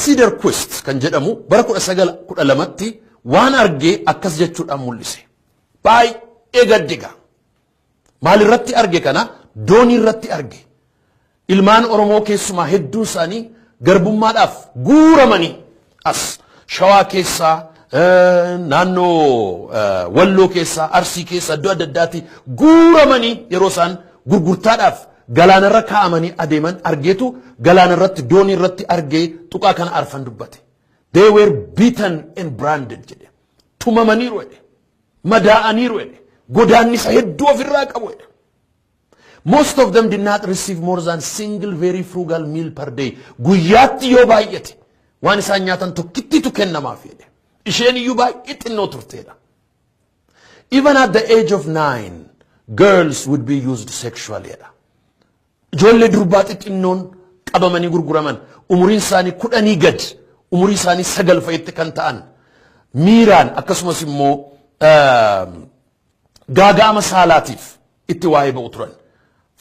Cederquist kan jedhamu bara 1912tti waan argee akkas jechuudhaan mul'ise. Baay'ee gaddiga. Maalirratti arge kana? Doonii irratti arge. Ilmaan Oromoo keessumaa hedduun isaanii garbummaadhaaf guuramanii as Shawaa keessaa, naannoo Walloo keessaa, Arsii keessaa, iddoo adda addaatti guuramanii yeroo isaan gurgurtaadhaaf galaanarra kaa'amanii adeeman argeetu, galaanarratti doonii irratti argee tuqaa kana arfan dubbate. "They were beaten and branded," jedhe. Tumamaniiru jedhe. Madaa'aniiru jedhe. Godaannisa hedduu ofirraa qabu jedhe. "Most of them did not receive more than single very frugal meal per day." Guyyaatti yoo baay'ate waan isaan nyaatan tokkittitu kennamaaf jedhe. Isheen iyyuu baay'ee xinnoo turteedha. "Even at the age of 9, girls would be used sexually," jedha. Ijoollee durbaa xixinnoon qabamanii gurguraman, umuriin isaanii 10 gad, umurii isaanii 9 fa'itti kan ta'an, miiraan akkasumas immoo gaaga'ama saalaatiif itti waa'ee ba'u turan.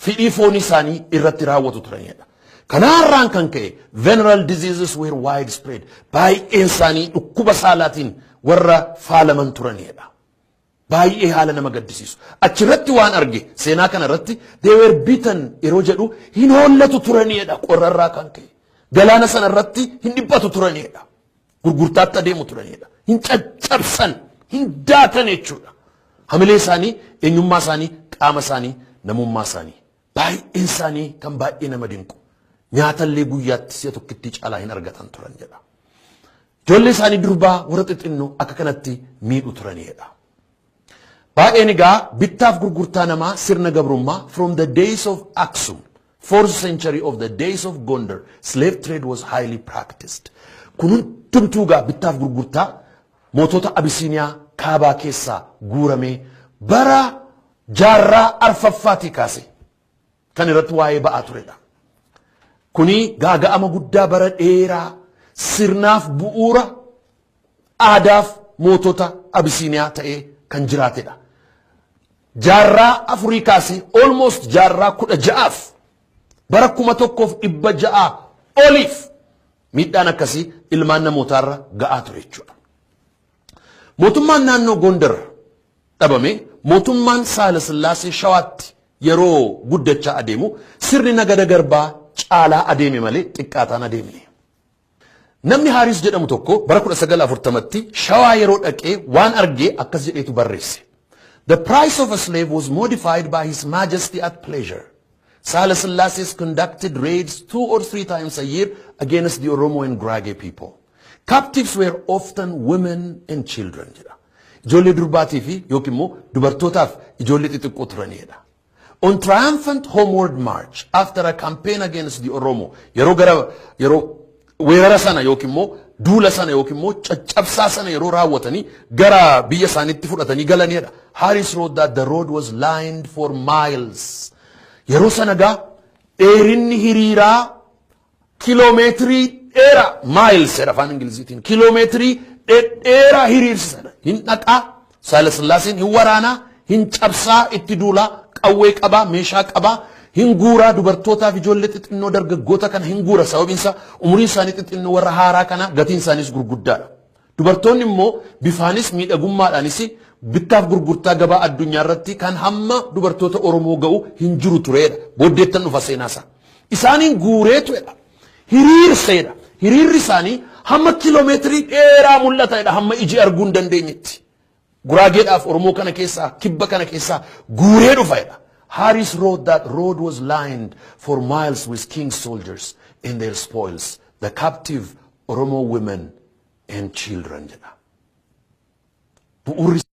Fidhii foonii isaanii irratti raawwatu turanidha. Kanaarraan kan ka'e venereal diseases were widespread. Baay'een isaanii dhukkuba saalaatiin warra faalaman turanidha. Baay'ee haala nama gaddisiisu. Achirratti waan arge, seenaa kana irratti, "they were beaten" yeroo jedhu, hin hollatu turanidha qorrarraa kan ka'e. Galaana sana irratti hin dhiphatu turanidha. Gurgurtaatti adeemu turanidha. Hin caccabsan, hin daatan jechuudha. Hamilee isaanii, eenyummaa isaanii, qaama isaanii, namummaa isaanii. Baay'een isaanii kan baay'ee nama dinqu. Nyaatallee guyyaatti si'a tokkitti caalaa hin argatan turan jedha. Ijoollee isaanii durbaa warra xixinnoo akka kanatti miidhu turanidha. Baay'een egaa bittaaf gurgurtaa namaa, sirna gabrummaa, from the days of Aksum, 4th century of the days of Gondar, slave trade was highly practiced. Kun hundumtuu gaa bittaaf gurgurtaa mootota Abisiiniyaa kaabaa keessaa guuramee bara jaarraa arfaffaatii kaase kan irratti waa'ee ba'aa turedha. Kuni gaaga'ama guddaa bara dheeraa sirnaaf bu'uura aadaaf mootota Abisiiniyaa ta'ee kan jiraatedha. Jaarraa afurii kaasee almost jaarraa 16f, bara 1600 oliif miidhaan akkasii ilmaan namootaarra ga'aa ture jechuudha. Mootummaan naannoo Gondar dhabame, mootummaan Saala Sillaasee Shawaatti yeroo guddachaa adeemu, sirni nagada garbaa caalaa adeeme malee xiqqaataan adeemne. Namni Haaris jedhamu tokko bara 1940tti Shawaa yeroo dhaqee waan argee akkas jedheetu barreesse. "The price of a slave was modified by His Majesty at pleasure. Sahle Selassie conducted raids two or three times a year against the Oromo and Gurage people. Captives were often women and children," jedha. Ijoollee durbaatii fi yookiin immoo dubartootaaf ijoollee xixiqqoo turanidha. "On triumphant homeward march after a campaign against the Oromo," yeroo gara yeroo weerara sana yookiin immoo duula sana yookiin immoo caccabsaa sana yeroo raawwatanii gara biyya isaaniitti fudhatanii galanidha. Harris wrote that the road was lined for miles. Yeroo sana gaa dheerinni hiriiraa kiloomeetirii dheeraa, miles jedha afaan Ingiliziitiin, kiloomeetirii dhedheeraa hiriirsisan. Hin dhaqaa Saala Sillaaseen, hin waraanaa, hin cabsaa, itti duulaa, qawwee qabaa, meeshaa qabaa, hin guuraa dubartootaaf ijoollee xixinnoo, dargaggoota kana hin guura. Sababiin isaa umuriin isaanii xixinnoo, warra haaraa kana gatiin isaaniis gurguddaadha. Dubartoonni immoo bifaanis miidhagummaadhaanis bittaaf gurgurtaa gabaa addunyaa irratti kan hamma dubartoota Oromoo ga'u hin jiru tureedha. Booddeettan dhufa seenaasaa. Isaaniin guureetuedha. Hiriirseedha. Hiriirri isaanii hamma kiloomeetirii dheeraa mul'ataadha, hamma iji arguu hin dandeenyetti. Guraageedhaaf Oromoo kana keessaa, kibba kana keessaa guuree dhufeedha. Harris wrote that road was lined for miles with king's soldiers and their spoils, the captive Oromo women and children, jedha. Bu'uurri